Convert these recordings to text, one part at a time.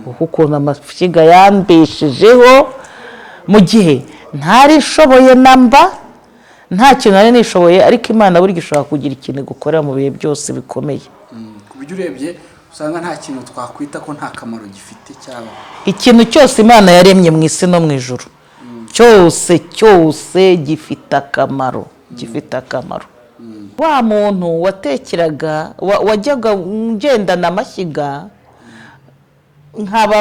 Kuko ukuntu amashyiga yambeshejeho mu gihe ntarishoboye namba, nta kintu nari nishoboye, ariko Imana burya ishobora kugira ikintu igukorera mu bihe byose bikomeye. Ku buryo urebye usanga nta kintu twakwita ko nta kamaro gifite cyabaho. Ikintu cyose Imana yaremye mu isi no mu ijuru cyose cyose gifite akamaro, gifite akamaro. Wa muntu watekeraga, wajyaga ngendana amashyiga, nkaba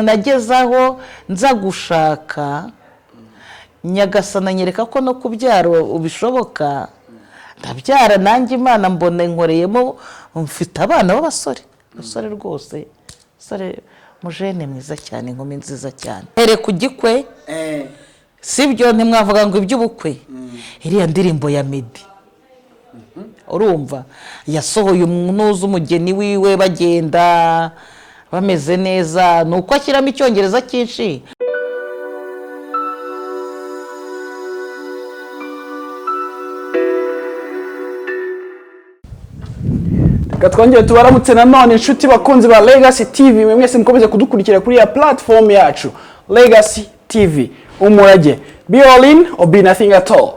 nagezaho nza gushaka Nyagasana, anyereka ko no kubyara bishoboka, ndabyara nanjye. Imana mbona inkoreyemo, mfite abana b'abasore, umusore rwose, umusore mujene mwiza cyane, inkumi nziza cyane. Here ku gikwe, sibyo? Ntimwavuga ngo iby'ubukwe, iriya ndirimbo ya Meddy, urumva yasohoye umunuzi, umugeni wiwe, bagenda bameze neza, ni uko ashyiramo Icyongereza cyinshi. Reka twongere tubaramutse nanone, inshuti bakunzi ba Legacy TV, mwe mwese mukomeze kudukurikira kuri ya platform yacu Legacy TV, umurage be all in or be nothing at all.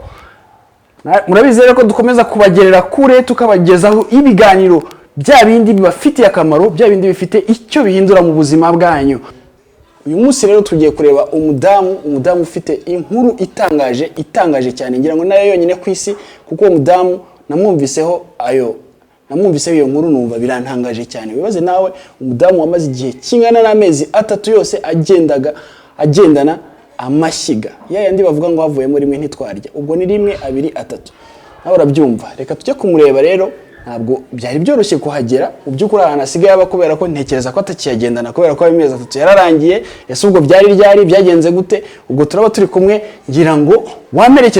Murabizi rero ko dukomeza kubagerera kure, tukabagezaho ibiganiro bya bindi bibafitiye akamaro, bya bindi bifite icyo bihindura mu buzima bwanyu. Uyu munsi rero tugiye kureba umudamu ufite inkuru itangaje, itangaje cyane, ngira ngo nayo yonyine ku isi, kuko uwo mudamu namwumviseho iyo nkuru numva birantangaje cyane. Wibaze nawe umudamu wamaze igihe kingana n'amezi 3 yose agendaga agendana amashyiga ya yandi bavuga ngo havuyemo rimwe ntitwarya, ubwo ni rimwe, abiri, atatu, nawe urabyumva. Reka tujye kumureba rero. Ntabwo byari byoroshye kuhagera mu by'ukuri ahantu asigaye aba, kubera ko ntekereza ko atakiyagendana, kubera ko amezi 3 yararangiye. Ese ubwo byari ryari? Byagenze gute? Ubwo turaba turi kumwe, ngira ngo wamerekeze.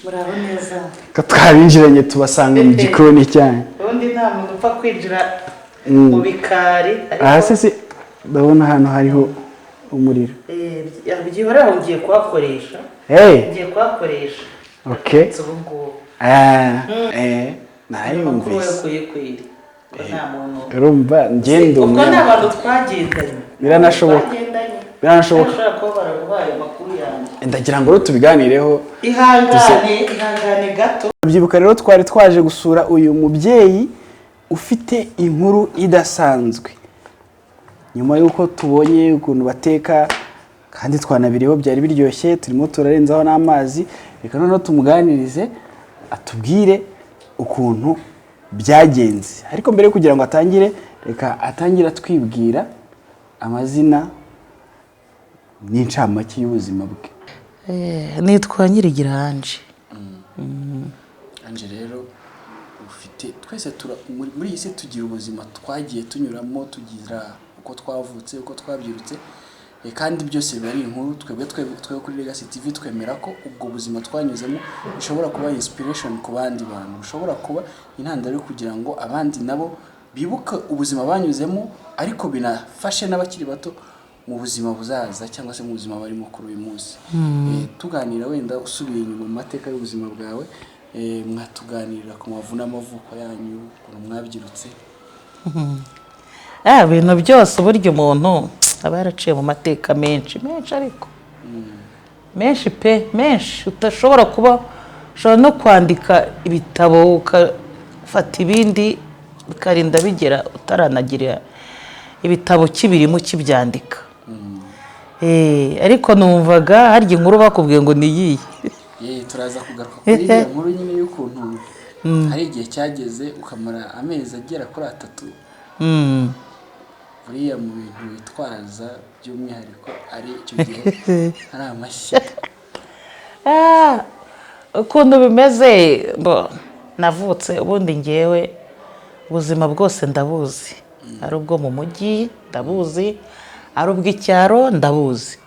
Muraho neza. Ko twabinjiranye tubasanga mu gikoni cyanyu. Ubundi nta muntu upfa kwinjira mu bikari. Aha se ndabona hano hariho umuriro. Byihorera, ngiye kuhakoresha. Hey. Ngiye kuhakoresha. Okay. Ubu ngubu. Ah, eh. Amakuru Narayumvise. wayakuye kwiri ko nta muntu Urumva ngenda ubwo ni umwana. abantu twagendanye. Biranashoboka. Twagendanye. Biranashoboka. Bashobora kuba baraguhaye amakuru yanjye. Ndagira ngo rero tubiganireho. Ihangane, ihangane gato. Byibuka rero twari twaje gusura uyu mubyeyi ufite inkuru idasanzwe, nyuma y'uko tubonye ukuntu bateka kandi twanabiriho, byari biryoshye, turimo turarenzaho n'amazi. Reka noneho tumuganirize, atubwire ukuntu byagenze. Ariko mbere yo kugira ngo atangire, reka atangire atwibwira amazina n'incamake y'ubuzima bwe. Nitwa Nyirigira Ange. Ange rero, ufite twese muri iyi si tugira ubuzima twagiye tunyuramo, tugira uko twavutse, uko twabyirutse, kandi byose biba ari inkuru. Twebwe kuri Legacy TV twemera ko ubwo buzima twanyuzemo bushobora kuba inspiration ku bandi bantu, bushobora kuba intandaro yo kugira ngo abandi nabo bibuke ubuzima banyuzemo, ariko binafashe n'abakiri bato mu buzima buzaza cyangwa se mu buzima barimo kuri uyu munsi. Tuganira wenda usubiye inyuma mu mateka y'ubuzima bwawe, mwatuganirira ku mavu n'amavuko yanyu, ukuntu mwabyirutse? Ibintu byose, uburyo umuntu aba yaraciye mu mateka menshi menshi, ariko menshi pe, menshi udashobora kuba ushobora no kwandika ibitabo, ugafata ibindi bikarinda bigera utaranagira ibitabo kibirimo kibyandika. Ariko numvaga harya inkuru bakubwiye ngo ni iyihe? Turaza kugaruka kuri iriya nkuru nyine y'ukuntu hari igihe cyageze ukamara amezi agera kuri 3. Buriya mu bintu witwaza by'umwihariko ari icyo gihe ari amashyiga. Ukuntu bimeze, bo navutse, ubundi ngewe ubuzima bwose ndabuzi, ari ubwo mu mujyi ndabuzi, ari ubw'icyaro ndabuzi.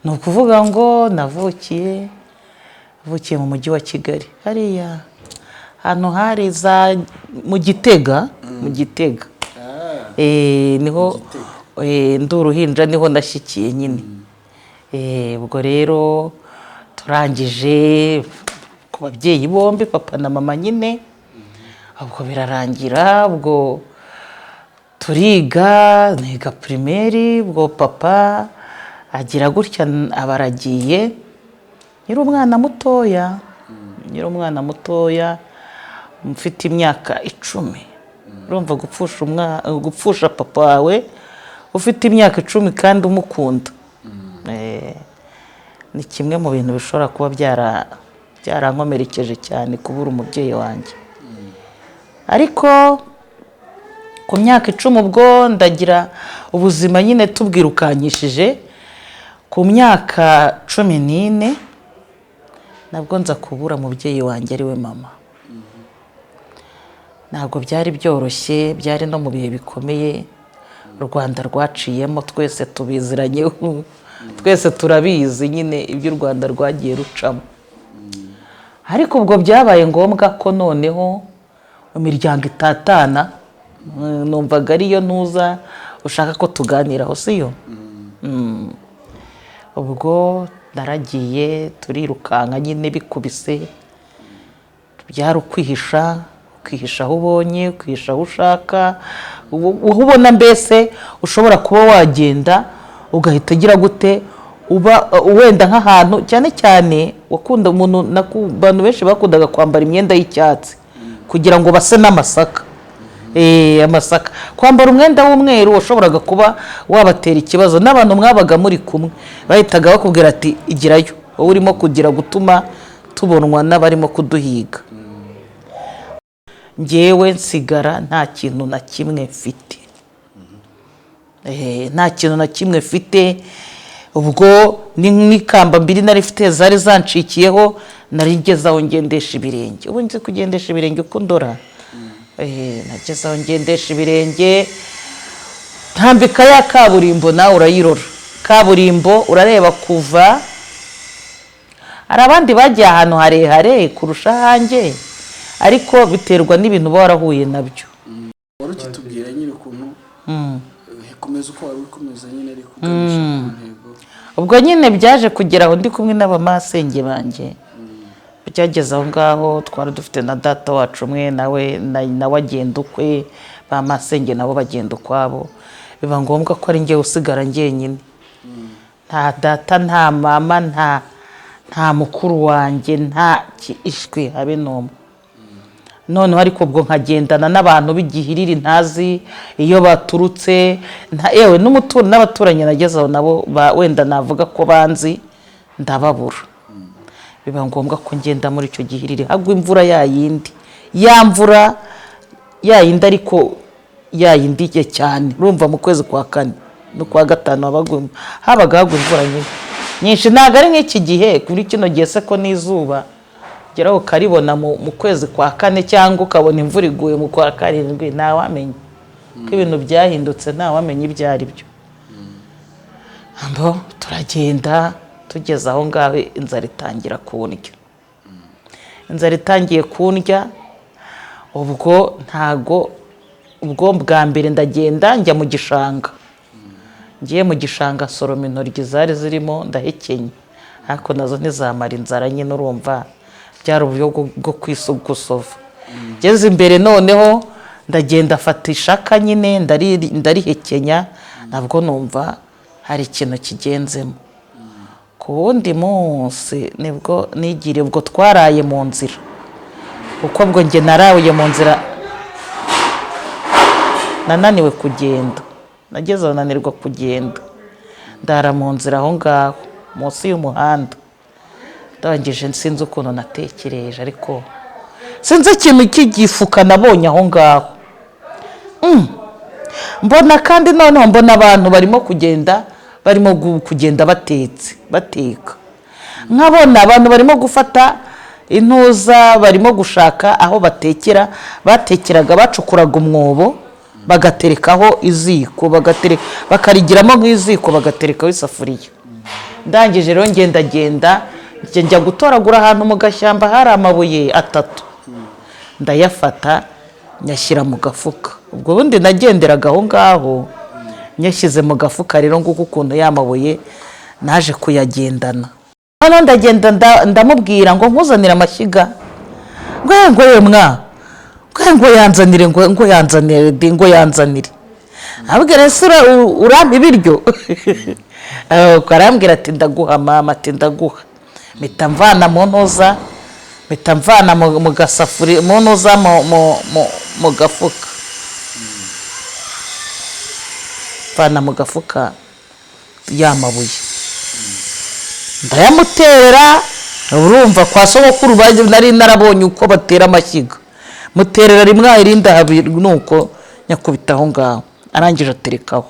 Ni ukuvuga ngo navukiye mu mujyi wa Kigali, hariya ahantu hari za mu Gitega, mu Gitega. Niho Gitega. Ndi uruhinja, niho nashyikiye nyine. Ubwo rero turangije ku babyeyi bombi, papa na mama nyine, ubwo birarangira, ubwo turiga, niga primaire. Ubwo papa agira gutya aba aragiye nkiri umwana mutoya, nkiri umwana mutoya mfite imyaka 10. Urumva gupfusha papa wawe ufite imyaka 10 kandi umukunda, ni kimwe mu bintu bishobora kuba byarankomerekeje cyane, kubura umubyeyi wanjye. Ariko ku myaka 10 ubwo ndagira ubuzima nyine tubwirukankishije. Ku myaka 14 nabwo nza kubura umubyeyi wanjye, ari we mama. Ntabwo byari byoroshye, byari no mu bihe bikomeye u Rwanda rwaciyemo, twese tubiziranyeho, twese turabizi nyine ibyo u Rwanda rwagiye rucamo. Ariko ubwo byabaye ngombwa ko noneho imiryango itatana. Numvaga ariyo ntuza ushaka ko tuganiraho, siyo? Ubwo naragiye, turirukanka nyine bikubise, byari ukwihisha, ukihisha aho ubonye, ukihisha aho ushaka, aho ubona mbese ushobora kuba wagenda ugahita ugira gute, uba wenda nk'ahantu cyane cyane wakunda umuntu. Abantu benshi bakundaga kwambara imyenda y'icyatsi kugira ngo base n'amasaka. Amasaka, kwambara umwenda w'umweru washoboraga kuba wabatera ikibazo n'abantu mwabaga muri kumwe, bahitaga bakubwira ati: "Igirayo, wowe urimo kugira gutuma tubonwa n'abarimo kuduhiga." Ngewe nsigara nta kintu na kimwe mfite. Nta kintu na kimwe mfite. Ubwo n'ikamba mbiri nari mfite zari zancikiyeho, nari ngeze aho ngendesha ibirenge. Ubu nzi kugendesha ibirenge uko ndora. Nageze aho ngendesha ibirenge, ntambika ya kaburimbo, nawe urayirora kaburimbo, urareba kuva hari abandi bagiye ahantu harehare kurusha ahanjye, ariko biterwa n'ibintu uba warahuye nabyo. Wari ukitubwira nyine ukuntu, komeza uko wari ukomeza nyine, ariko uganisha ku ntego. Ubwo nyine byaje kugera aho ndi kumwe n'abamasenge banjye. Byageze aho ngaho twari dufite na data wacu umwe, nawe nawe agenda ukwe, ba masenge nabo bagenda ukwabo, biba ngombwa ko ari njye usigara njyenyine, nta data, nta mama, nta mukuru wanjye, nta ishwi habe n'umwe. Noneho ariko ubwo nkagendana n'abantu b'igihiriri ntazi iyo baturutse, yewe n'abaturanyi nageze aho nabo wenda navuga ko banzi ndababura. Biba ngombwa ko ngenda muri icyo gihiriri, hagwa imvura ya yindi, ya mvura. Ya yindi, ariko ya yindi ya cyane. Urumva mu kwezi kwa kane no kwa gatanu habaga hagwa imvura nyinshi nyinshi, ntabwo ari nk'iki gihe. Kuri kino gihe se ko n'izuba ugeraho ukaribona mu kwezi kwa kane, cyangwa ukabona imvura iguye mu kwa karindwi, ntawamenya ko ibintu byahindutse, ntawamenya ibyo ari byo. Ambo turagenda, tugeze aho ngaho inzara itangira kundya. Inzara itangiye kundya, ubwo ntago, ubwo bwa mbere ndagenda njya mu gishanga. Ngiye mu gishanga soroma intoryi zari zirimo, ndahekenya, ariko nazo ntizamara inzara nyine. Urumva byari uburyo bwo gusova. Ngeze imbere noneho ndagenda afata ishaka nyine, ndarihekenya, nabwo numva hari ikintu kigenzemo. Ku wundi munsi nibwo nigiriye, ubwo twaraye mu nzira, kuko ubwo njye naraye mu nzira, nananiwe kugenda, nageze aho nanirwa kugenda, ndara mu nzira aho ngaho munsi y'umuhanda. Ndangije sinzi ukuntu natekereje, ariko sinzi ikintu cy'igifuka nabonye aho ngaho. Mbona kandi noneho mbona abantu barimo kugenda, barimo kugenda batetse, bateka, nkabona abantu barimo gufata intuza, barimo gushaka aho batekera. Batekeraga, bacukuraga umwobo, bagaterekaho iziko, bakarigiramo nk'iziko, bagaterekaho isafuriya. Ndangije rero ngendagenda njya gutoragura ahantu mu gashyamba hari amabuye atatu, ndayafata nyashyira mu gafuka. Ubwo bundi nagenderaga aho ngaho nyashyize mu gafuka. Rero nguko ukuntu ya mabuye naje kuyagendana. Noneho ndagenda, ndamubwira ngo nkuzanire amashyiga, ngo ye, ngo ye mwa, ngo yanzanire, ngo yanzanire di, ngo yanzanire. Abwira ese urampa ibiryo? Arambwira ati ndaguha mama, ati ndaguha. Mpita mvana mu ntuza, mpita mvana mu gasafuriya, mu ntuza, mu gafuka, mvana mu gafuka ya mabuye, ndayamuterera. Urumva kwa sogokuru nari narabonye uko batera amashyiga. Muterera rimwe, irindi habiri, nuko nyakubita aho ngaho. Arangije aterekaho,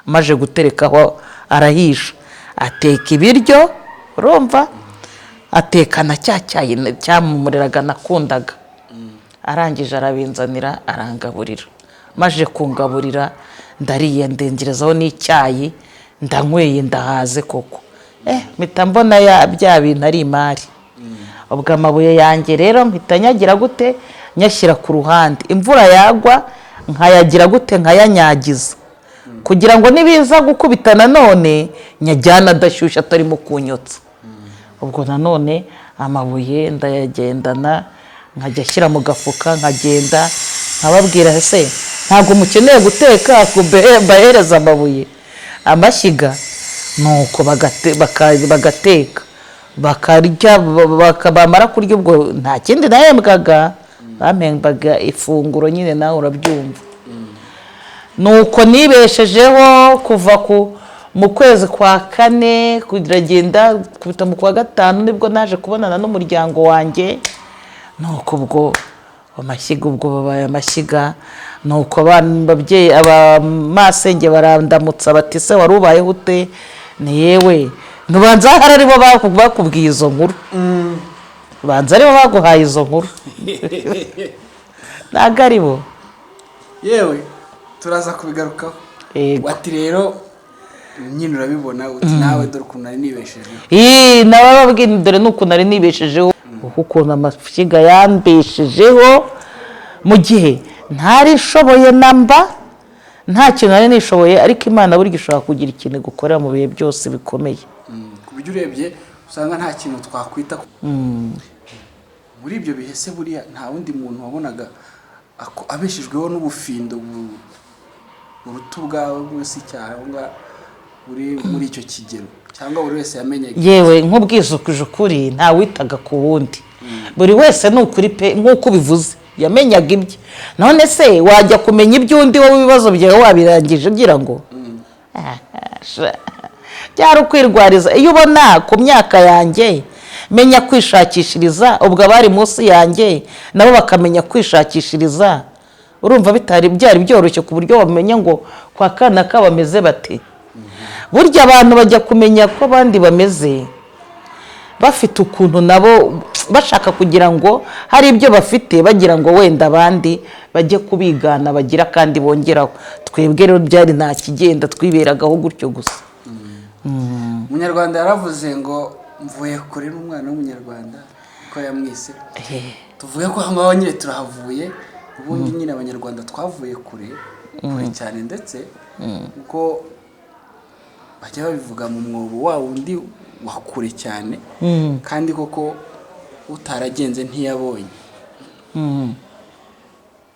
amaze guterekaho arahisha, ateka ibiryo. Urumva ateka na cya cyayi cyamumuriraga nakundaga. Arangije arabinzanira, arangaburira. Maze kungaburira ndariye, ndengerezaho n'icyayi, ndanyweye, ndahaze koko. Mpita mbona ya bya bintu ari imari. Ubwo amabuye yanjye rero mpita nyagira gute? Nyashyira ku ruhande. Imvura yagwa nkayagira gute? Nkayanyagiza, kugira ngo nibiza gukubita nanone nyajyana adashyushye, atarimo kunyotsa. Ubwo nanone amabuye ndayagendana, nkajya ashyira mu gafuka, nkagenda nkababwira: ese ntabwo mukeneye guteka, mbahereza amabuye, amashyiga? Nuko bagateka, bakarya. Bamara kurya, ubwo nta kindi nahembwaga, bampembaga ifunguro nyine, nawe urabyumva. Nuko nibeshejeho kuva ku mu kwezi kwa kane kuragenda kubita mu kwa gatanu, nibwo naje kubonana n'umuryango wanjye. Nuko ubwo amashyiga, ubwo babaye amashyiga. Nuko abana, ababyeyi, abamasenge barandamutsa bati: se wari ubayeho ute? Ni yewe, ntubanza hari aribo bakubwiye izo nkuru, banza aribo baguhaye izo nkuru, ntabwo ari bo. Yewe, turaza kubigarukaho. Yego. Ati rero nyine urabibona uti nawe dore ukuntu nari nibeshejeho. Ii, nabababwira dore n'ukuntu nari nibeshejeho, ukuntu amashyiga yambeshejeho mu gihe ntari nshoboye namba, nta kintu nari nishoboye. Ariko Imana burya ishobora kugira ikintu igukorera mu bihe byose bikomeye. Ku buryo urebye usanga nta kintu twakwita muri ibyo bihe. Se buriya nta wundi muntu wabonaga abeshejweho n'ubufindo buruta ubwawe bwose cyangwa uri muri icyo kigero, cyangwa buri wese yamenyaga? Yewe, nk'ubwisukuje ukuri, ntawitaga ku wundi, buri wese ni ukuri pe, nk'uko ubivuze, yamenyaga ibye. None se wajya kumenya iby'undi wowe ibibazo byawe wabirangije? Ugira ngo sha, byari ukwirwariza. Iyo ubona ku myaka yanjye menya kwishakishiriza, ubwo abari munsi yanjye nabo bakamenya kwishakishiriza. Urumva bitari byari byoroshye ku buryo wamenya ngo kwa kanaka bameze bate. Burya abantu bajya kumenya ko abandi bameze bafite ukuntu nabo bashaka kugira ngo hari ibyo bafite, bagira ngo wenda abandi bajye kubigana bagira kandi bongeraho. Twebwe rero byari nta kigenda, twiberagaho gutyo gusa. Umunyarwanda yaravuze ngo mvuye kure n'umwana w'Umunyarwanda, ko yamwise. Tuvuge ko aho ngaho nyine turahavuye. Ubundi nyine Abanyarwanda twavuye kure, kure cyane, ndetse kuko bajya babivuga mu mwobo wa wundi wa kure cyane, kandi koko utaragenze ntiyabonye.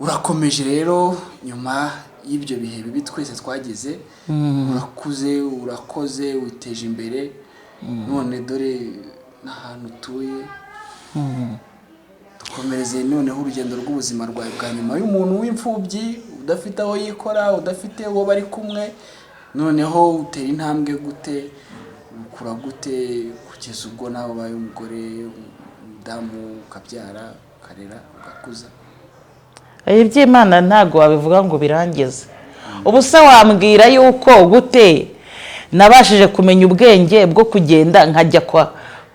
Urakomeje rero, nyuma y'ibyo bihe bibi twese twagize, urakuze, urakoze, witeje imbere, none dore n'ahantu utuye. Dukomereze noneho urugendo rw'ubuzima rwawe bwa nyuma y'umuntu w'imfubyi, udafite aho yikora, udafite uwo bari kumwe. Noneho utera intambwe gute, ukura gute, kugeza ubwo nawe ubaye umugore, umudamu, ukabyara, ukarera, ugakuza? Iby'Imana ntabwo wabivuga ngo birangize. Ubu se wambwira yuko gute nabashije kumenya ubwenge bwo kugenda nkajya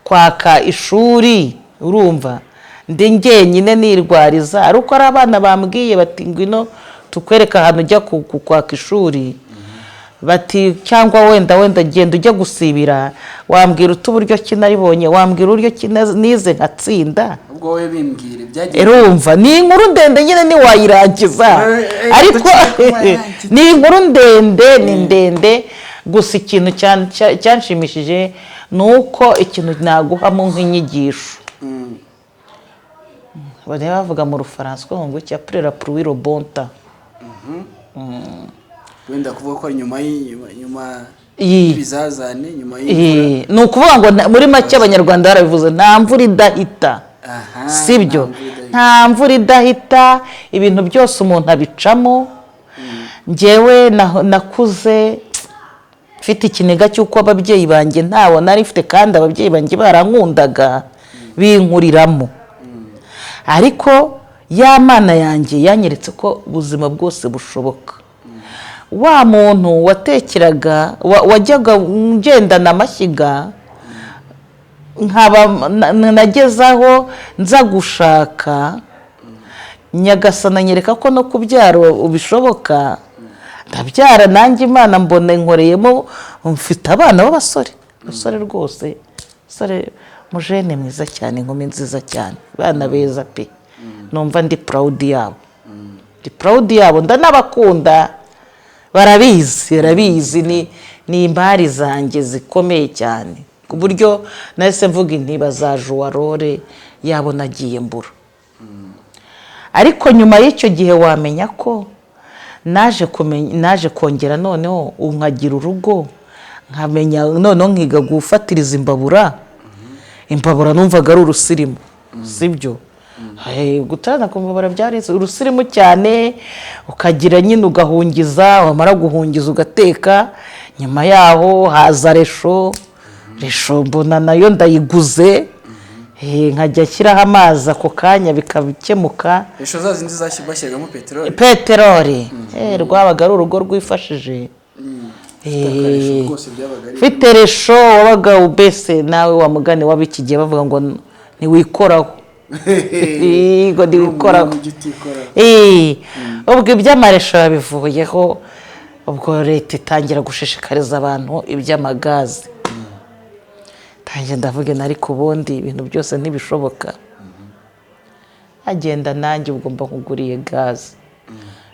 kwaka ishuri? Urumva ndi njyenyine nirwariza, ariko ari abana bambwiye bati: "Ngwino tukwereke ahantu ujya kwaka ishuri," bati cyangwa wenda genda ujya gusibira. Wambwira uta uburyo ki naribonye? Wambwira uburyo ki nize nkatsinda? Ubwo wowe bimbwire byagiye. Urumva ni inkuru ndende nyine, ntiwayirangiza. Ariko dukeneye kubayirangiza. Ni inkuru ndende, ni ndende. Gusa ikintu cyanshimishije ni uko ikintu naguhamo nk'inyigisho, bajya bavuga mu Rufaransa ngo iki: "Après la pluie, le beau temps." Wenda kuvuga ko ari nyuma y'ibizazane, nyuma y'imvura. Ni ukuvuga ngo muri make Abanyarwanda barabivuze, nta mvura idahita. Sibyo? Nta mvura idahita. Nta mvura idahita. Ibintu byose umuntu abicamo. Njyewe nakuze mfite ikiniga cy'uko ababyeyi banjye ntawo nari mfite, kandi ababyeyi banjye barankundaga binkuriramo. Ariko ya Mana yanjye yanyeretse ko ubuzima bwose bushoboka. Wa muntu watekeraga, wajyaga ngendana amashyiga, nkaba nagezaho nza gushaka, Nyagasana anyereka ko no kubyara bishoboka, ndabyara, nanjye Imana mbona inkoreyemo, mfite abana b'abasore, umusore rwose, umusore mujene mwiza cyane, inkumi nziza cyane, abana beza pe. Numva ndi proud yabo, ndi proud yabo, ndanabakunda, barabizi, barabizi. Ni imari zanjye zikomeye cyane, ku buryo nahise mvuga inti bazaje role yabo nagiye mbura. Ariko nyuma y'icyo gihe wamenya ko naje kumenya, naje kongera noneho nkagira urugo, nkamenya noneho nkiga gufatiriza imbabura. Imbabura numvaga ari urusirimu, sibyo? Gutarana ku mbabura byari urusirimu cyane, ukagira nyine ugahungiza, wamara guhungiza ugateka. Nyuma yaho haza réchaud. Réchaud mbona nayo ndayiguze, nkajya nshyiraho amazi ako kanya bikabikemuka. Réchaud za zindi bashyiragamo peteroli? Peteroli. Rwabaga ari urugo rwifashije. Aka réchaud rwose byabaga ari Ufite réchaud wabaga ubese nawe wa mugani w'ab'iki gihe bavuga ngo ntiwikoraho, ngo ntiwikoraho. Ujya utikoraho. Ubwo iby'ama réchaud babivuyeho, ubwo leta itangira gushishikariza abantu iby'amagazi. Tangiye ndavuga nti: "Ariko ubundi ibintu byose ntibishoboka." Agenda nanjye ubwo mba nkuguriye gaze,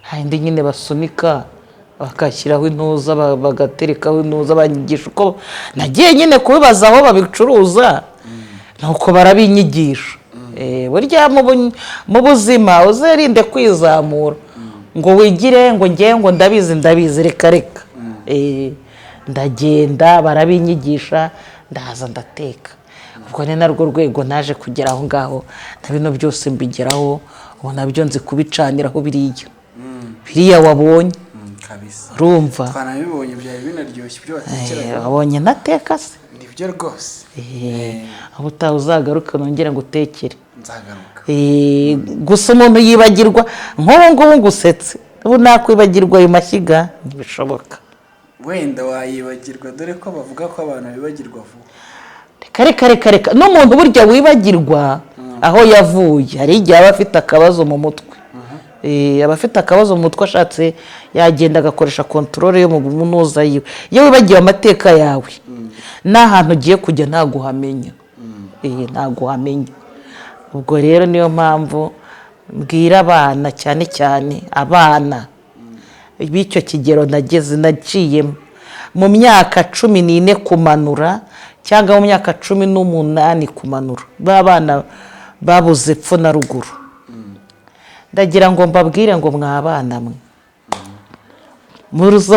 handi nyine basunika bagashyiraho intuza, bagaterekaho intuza. Banyigisha uko nagiye nyine kubibaza aho babicuruza, nuko barabinyigisha. Burya mu buzima uzirinde kwizamura ngo wigire ngo ngewe ngo ndabizi, ndabizi, reka reka. Ndagenda barabinyigisha, ndaza ndateka. Ubwo ni narwo rwego naje kugera aho ngaho, na bino byose mbigeraho. Ubu nabyo nzi kubicaniraho biriya biriya wabonye. Kabisa. Urumva. Twanabibonye, byari binaryoshye ibyo watekeraga. Wabonye ntateka se? Nibyo rwose. Aho utaha uzagaruka nongere ngo utekere. Nzagaruka. Gusa umuntu yibagirwa nk'ubu ngubu ngusetse, ubu nakwibagirwa ayo mashyiga? Ntibishoboka. Wenda wayibagirwa, dore ko bavuga ko abantu bibagirwa vuba. Reka, reka, reka, reka. N'umuntu burya wibagirwa aho yavuye, hari igihe aba afite akabazo mu mutwe. Aba afite akabazo mu mutwe, ashatse yagenda agakoresha contrôle yo mu munuza yiwe. Iyo wibagiwe amateka yawe n'ahantu ugiye kujya, ntabwo uhamenya. Ntabwo uhamenya. Ubwo rero niyo mpamvu mbwira abana, cyane cyane abana b'icyo kigero nageze naciyemo, mu myaka 14 kumanura cyangwa mu myaka 18 kumanura, ba bana babuze epfo na ruguru, ndagira ngo mbabwire ngo mwa bana mwe,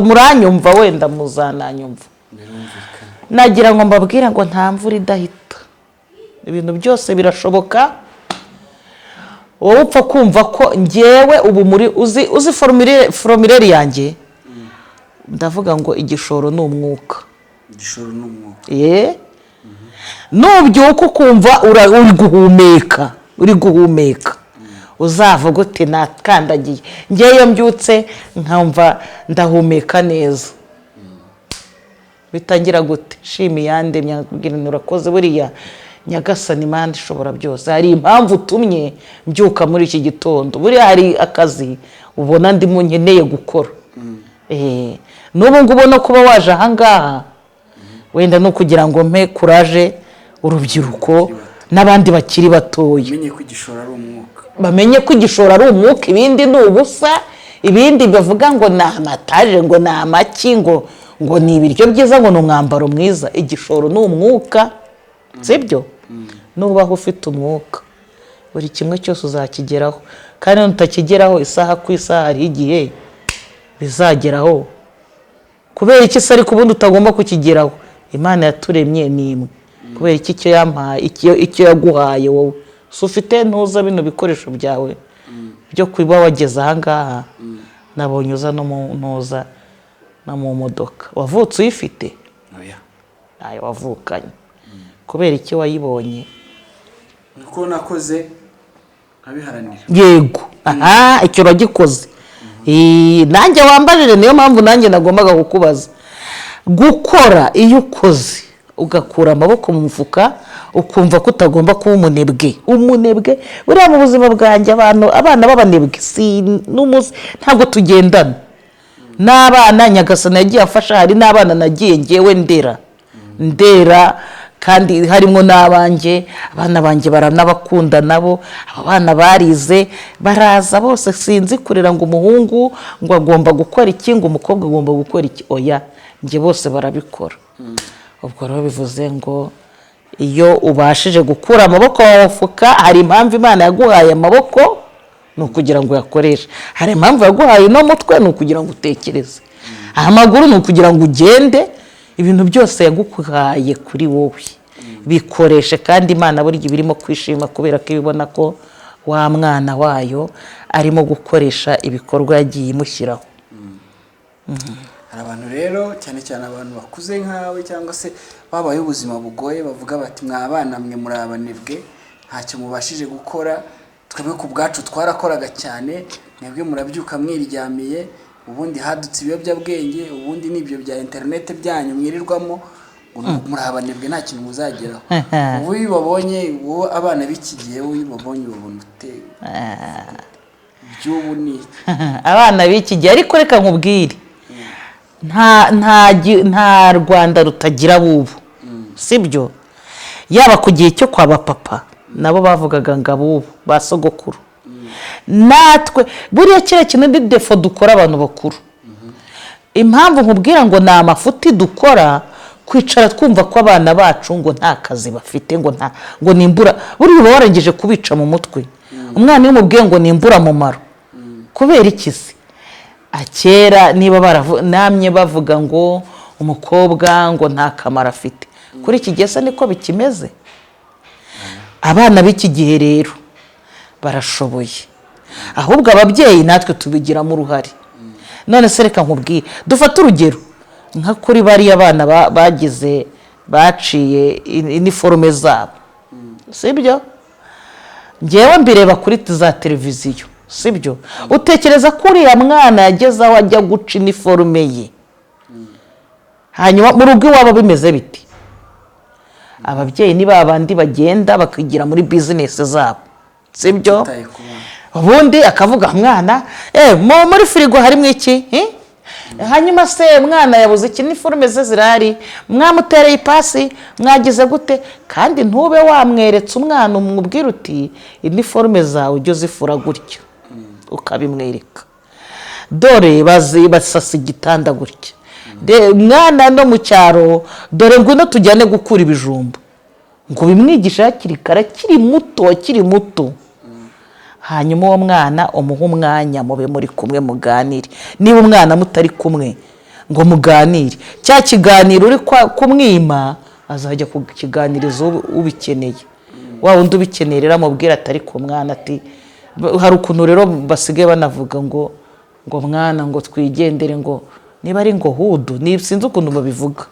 muranyumva, wenda muzananyumva. Birumvikana. Nagira ngo mbabwire ngo nta mvura idahita, ibintu byose birashoboka. Wowe upfa kumva ko ngewe ubu muri uzi formulaire yanjye, ndavuga ngo igishoro ni umwuka. Igishoro ni umwuka. Ye, nubyuka ukumva uri guhumeka, uri guhumeka, uzavuga uti nakandagiye. Ngewe iyo mbyutse nkamva ndahumeka neza, bitangira gute? Shima iyandemye, nkakubwira nti urakoze. Buriya Nyagasani, Imana ishobora byose, hari impamvu utumye mbyuka muri iki gitondo. Buriya hari akazi ubona ndimo nkeneye gukora. N'ubu ngubu no kuba waje ahangaha wenda ni ukugira ngo mpe courage urubyiruko n'abandi bakiri batoya. Umenye ko igishoro ari umwuka. Bamenye ko igishoro ari umwuka, ibindi ni ubusa. Ibindi bavuga ngo ni amataje, ngo ni amaki, ngo ni ibiryo byiza, ngo ni umwambaro mwiza, igishoro ni umwuka, sibyo? Nubaho ufite umwuka, buri kimwe cyose uzakigeraho. Kandi nutakigeraho, isaha ku isaha hari igihe bizageraho. Kubera iki se ariko ubundi utagomba kukigeraho? Imana yaturemye ni imwe. Kubera iki icyo yampaye, icyo yaguhaye wowe, si ufite ntuza bino bikoresho byawe byo kuba wageze ahangaha? Nabonye uza no mu ntuza no mu modoka. Wavutse uyifite? Oya. Ntayo wavukanye. Kubera iki wayibonye? Nuko nakoze nkabiharanira. Yego, aha icyo uragikoze. Nanjye wambajije, niyo mpamvu nanjye nagombaga kukubaza. Gukora, iyo ukoze ugakura amaboko mu mufuka, ukumva ko utagomba kuba umunebwe. Umunebwe buriya mu buzima bwanjye, abantu, abana b'abanebwe si n'umunsi, ntabwo tugendana n'abana. Nyagasani yagiye afasha, hari n'abana nagiye ngewe ndera, ndera kandi harimo n'abanjye. Abana banjye baranabakunda nabo. Aba bana barize, baraza bose. Sinzi kurera ngo umuhungu ngo agomba gukora iki, ngo umukobwa agomba gukora iki. Oya, njye bose barabikora. Ubwo rero bivuze ngo iyo ubashije gukura amaboko mu mufuka, hari impamvu Imana yaguhaye amaboko, ni ukugira ngo uyakoreshe. Hari impamvu yaguhaye uno mutwe, ni ukugira ngo utekereze. Amaguru ni ukugira ngo ugende. Ibintu byose yaguhaye kuri wowe, bikoreshe. Kandi Imana burya iba irimo kwishima, kubera ko ibibona ko wa mwana wayo arimo gukoresha ibikorwa yagiye imushyiraho. Hari abantu rero, cyane cyane abantu bakuze nkawe cyangwa se babayeho ubuzima bugoye, bavuga bati mwa bana mwe muri abanebwe, ntacyo mubashije gukora. Twebwe ku bwacu twarakoraga cyane, mwebwe murabyuka mwiryamiye. Ubundi hadutse ibiyobyabwenge, ubundi n'ibyo bya interineti byanyu mwirirwamo, ngo muri abanebwe, nta kintu muzageraho. Ubu iyo ubabonye wowe, abana b'iki gihe, wowe iyo ubabonye ubabona ute? Iby'ubu ni iki? Abana b'iki gihe, ariko reka nkubwire, nta Rwanda rutagira abubu, sibyo? Yaba ku gihe cyo kwa bapapa, nabo bavugaga ngo abubu ba sogokuru. Natwe buriya kiriya kintu ni défaut dukora abantu bakuru. Impamvu nkubwira ngo ni amafuti dukora, kwicara twumva ko abana bacu ngo nta kazi bafite, ngo nta, ngo ni imbura, buriya uba warangije kubica mu mutwe. Umwana iyo umubwiye ngo ni imburamumaro, kubera iki se? Akera niba namye bavuga ngo umukobwa ngo nta kamaro afite, kuri iki gihe se niko bikimeze? Abana b'iki gihe rero barashoboye, ahubwo ababyeyi natwe tubigiramo uruhare. None se reka nkubwire, dufate urugero nka kuri bariya bana bagize baciye iniforume zabo, sibyo? Ngewe mbireba kuri za televiziyo, sibyo? Utekereza ko uriya mwana yageze aho ajya guca iniforume ye, hanyuma mu rugo iwabo bimeze biti? Ababyeyi ni ba bandi bagenda bakigira muri bizinesi zabo, sibyo? Utitaye ku bana. Ubundi akavuga mwana, muri firigo harimo iki, eh? Hanyuma se mwana yabuze iki? Niforume ze zirahari? Mwamutereye ipasi? Mwagize gute? Kandi ntube wamweretse umwana, umubwira uti iniforume zawe ujye uzifura gutya, ukabimwereka. Dore basasa igitanda gutya. Mwana no mu cyaro, dore ngwino tujyane gukura ibijumba, ngo bimwigishe hakiri kare, akiri muto, akiri muto. Hanyuma uwo mwana umuhe umwanya, mube muri kumwe, muganire. Niba umwana mutari kumwe ngo muganire, cya kiganiro uri kumwima azajya kukiganiriza ubikeneye. Wa wundi ubikeneye rero amubwira atari ku mwana ati hari ukuntu rero basigaye banavuga ngo mwana, ngo twigendere, ngo niba ari ngo hudu ni sinzi ukuntu babivuga.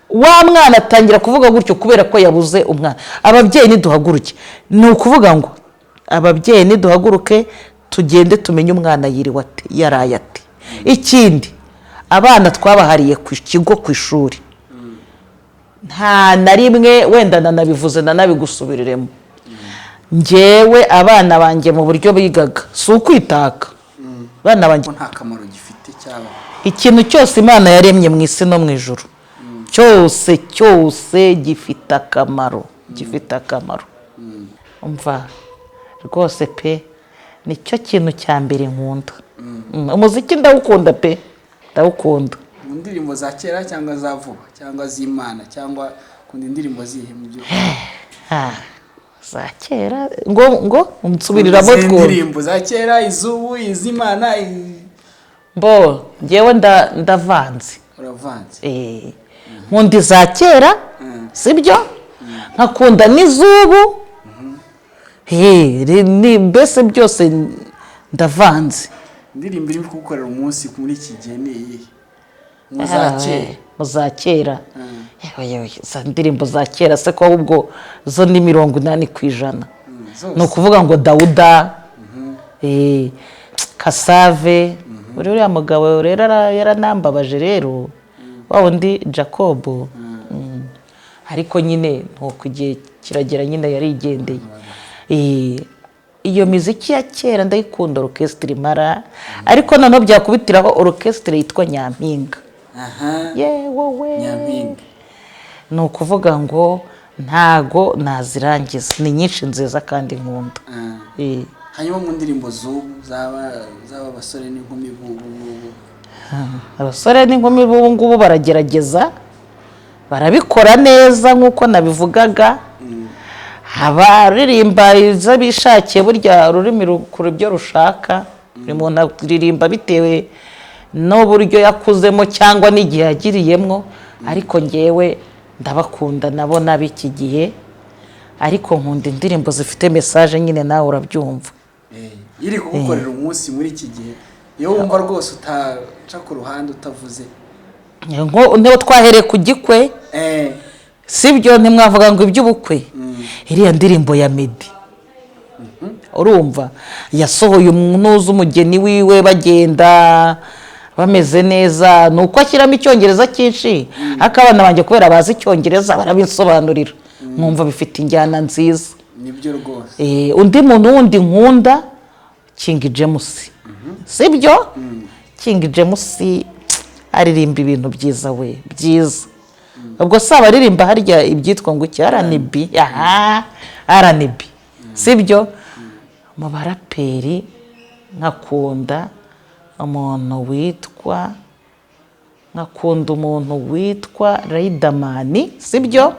Wa mwana atangira kuvuga gutyo kubera ko yabuze umwana. Ababyeyi niduhaguruke, ni ukuvuga ngo ababyeyi niduhaguruke tugende tumenye umwana yiriwe ate, yaraye ate. Ikindi, abana twabahariye ku kigo, ku ishuri, nta na rimwe wenda nanabivuze nanabigusubiriremo. Njyewe abana banjye mu buryo bigaga, si ukwitaka, abana banjye Ko nta kamaro gifite cyaba. Ikintu cyose Imana yaremye mu isi no mu ijuru cyose cyose gifite akamaro, gifite akamaro. Umva rwose pe, nicyo kintu cya mbere nkunda. Umuziki ndawukunda pe, ndawukunda. Mu ndirimbo za kera cyangwa za vuba cyangwa z'Imana, cyangwa ukunda indirimbo zihe mu by'ukuri? Ah, za kera, ngo nsubiriramo Izihe twumve. Ndirimbo za kera, iz'ubu, iz'Imana? Mbo njyewe ndavanze. Uravanze. Nkunda iza kera, sibyo? Nkakunda n'iz'ubu. Mbese byose ndavanze. Indirimbo iri kugukorera umunsi muri iki gihe ni iyihe mu za kera? Mu za kera? Yewe, yewe, za ndirimbo za kera se ko ahubwo zo ni 80%. Zose. Ni ukuvuga ngo Dawuda, Kasave, uriya mugabo rero yaranambabaje rero, wa wundi Jacob. Ariko nyine ntuko igihe kiragera nyine yarigendeye. Iyo miziki ya kera ndayikunda, orchestre Impara, ariko noneho byakubitiraho orchestre yitwa Nyampinga. Yewe we! Nyampinga. Ni ukuvuga ngo ntago nazirangiza, ni nyinshi nziza kandi nkunda. Hanyuma mu ndirimbo z'ubu zaba abasore n'inkumi b'ubu ngubu? Abasore n'inkumi b'ubu ngubu baragerageza, barabikora neza nk'uko nabivugaga. Abaririmba izo bishakiye, burya ururimi rukora ibyo rushaka. Buri muntu aririmba bitewe n'uburyo yakuzemo cyangwa n'igihe yagiriyemo, ariko ngewe ndabakunda nabo n'ab'iki gihe, ariko nkunda indirimbo zifite message nyine, nawe urabyumva. Iri kugukorera umunsi muri iki gihe, iyo wumva rwose utaca ku ruhande utavuze? Niho twahereye ku gikwe, sibyo? Ntimwavuga ngo iby'ubukwe, iriya ndirimbo ya Meddy, urumva yasohoye umunuzi, umugeni wiwe, bagenda bameze neza, ni uko ashyiramo icyongereza cyinshi, ariko abana banjye kubera bazi icyongereza barabinsobanurira, nkumva bifite injyana nziza. Nibyo rwose. Undi muntu wundi nkunda, King James, sibyo? King James aririmba ibintu byiza we, byiza. Ubwo si abaririmba harya ibyitwa ngo iki, R&B? Aha, R&B, sibyo? Mu baraperi nkakunda umuntu witwa Riderman, sibyo?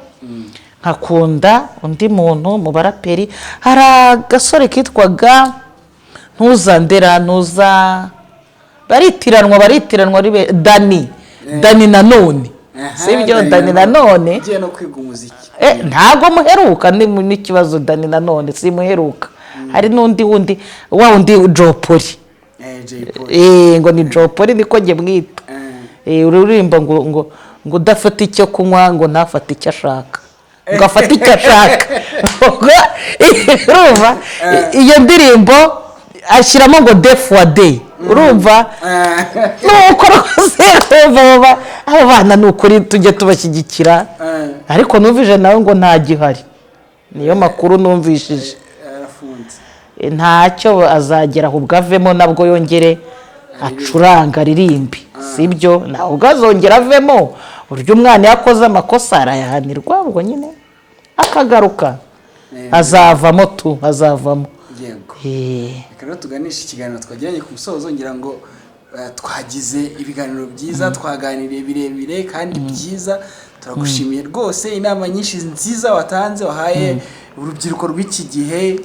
Nkakunda undi muntu mu baraperi, hari agasore kitwaga Ntuzandera, ntuza, baritiranwa, baritiranwa ari Dani, Dani Nanone, sibyo? Dani Nanone. Ugiye no kwiga umuziki. Ntago muheruka, n'ikibazo Dani Nanone simuheruka. Hari n'undi wundi, wa wundi Jay Polly. Jay Polly. Ngo ni Jay Polly, niko njye mwita. Uririmba ngo udafata icyo kunywa ngo ntafate icyo ashaka. ngo afate icyo ashaka. Ubwo, urumva iyo ndirimbo ashyiramo ngo de fois deux, urumva nuko rwose urumva abo bana, ni ukuri tujye tubashyigikira. Ariko numvise nawe ngo ntagihari, niyo makuru numvishije. Arafunze. Ntacyo, azagera aho ubwo avemo, nabwo yongere acuranga, aririmbe, sibyo? Ntabwo azongera avemo. Uburyo umwana iyo akoze amakosa arayahanirwa, ubwo nyine akagaruka, azavamo tu, azavamo. Reka rero tuganishe ikiganiro twagiranye ku musozo. Ngira ngo twagize ibiganiro byiza, twaganiriye birebire kandi byiza. Turagushimiye rwose inama nyinshi nziza watanze, wahaye urubyiruko rw'iki gihe.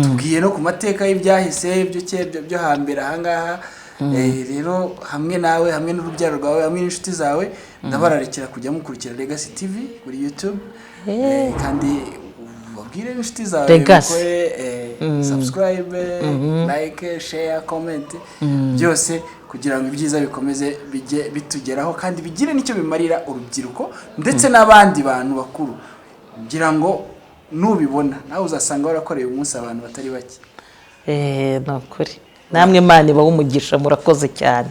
Tubwiye no ku mateka y'ibyahise byo kera, byo hambere ahangaha. Rero hamwe nawe, hamwe n'urubyaro rwawe, hamwe n'inshuti zawe, ndabararikira kujya mukurikira Legacy TV kuri YouTube. Kandi ubabwire n'inshuti zawe Legacy. mukore subscribe, like, share, comment, byose kugira ngo ibyiza bikomeze bijye bitugeraho kandi bigire n'icyo bimarira urubyiruko ndetse n'abandi bantu bakuru. Ngira ngo nubibona nawe uzasanga warakoreye umunsi abantu batari bake. Ni ukuri, namwe Imana ibahe umugisha, murakoze cyane.